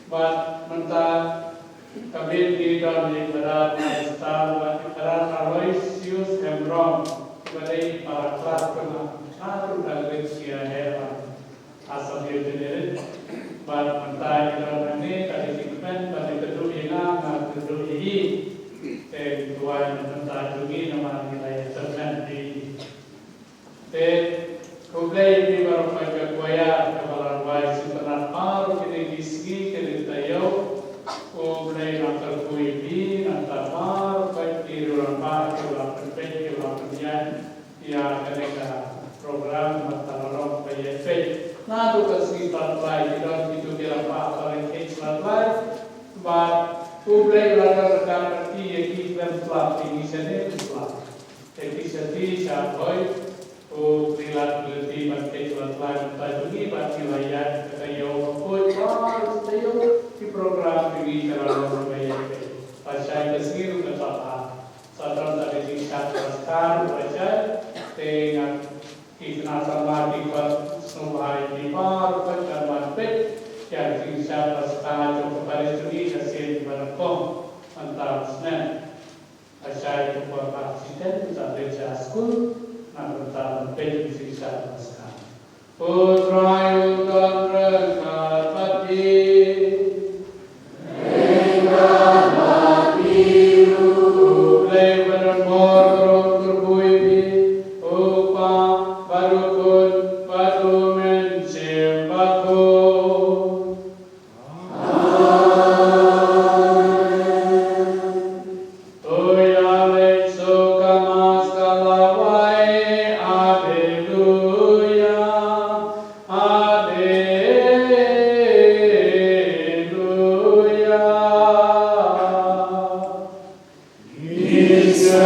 Bad mynta ka miet ngi don ïa i brother na sister bad i brother Aloysius Hembrong. Kiba dei para klas ba nga haduh da leit ïa her. Asam ïa u jenerit. Bad mynta i don hangne ka dei jingkmen bad i kyrduh ïa nga, nga kyrduh ïa i. Te duwai na bynta jong ngi namar ngi la ïa tyrmen ïa ngi. Te khublei ïa phi baroh ka choir kaba la duwai sngewtynnat baroh kine ki sngi kine ki taïew. U Blei un kyrkhu ïa phi nangta baroh ka ki riew rangbah kiba la pynbeit kiba la pynïaid ïa kane ka program bad ka la long kaba ïaid beit. Naduh ka sngi Blai ki don kito ki rangbah ba la kheiñ Blai. Bad U Blei u la don ryngkat bad ki ïa ki khlem slap ïa ki shane khlem slap. Ïa ki sha ti sha thoi. U Blei la pynlong ban kheiñ Blai mynta jong ngi bad ngi la ïaid ka taïew ba khuid ba taïew ki program jong ngi ka la long kaba ïaid beit. Ba shai ka sngi ruh ka la Sa don sa ka jingshad paskar ba shai te nga ki khynnah samla ki khot sngewbha ïa phi baroh ka ban peit ïa ka jingshad paskar jong ka parish jong ngi ka sien ba nyngkong mynta u snem. Ba shai ka por ba shisien sa leit sha skul na ka bynta ban peit ïa ka jingshad paskar. U Trai u don ryngkat bad phi. Ryngkat bad phi ruh. U Blei ba don bor u kyrkhu ïa phi, u Kpa bad u Khun bad u Mynsiem Bakhuid. Amen. To ïaleit suk ka Mass ka la wai. Alleluia, alleluia. Ngin sa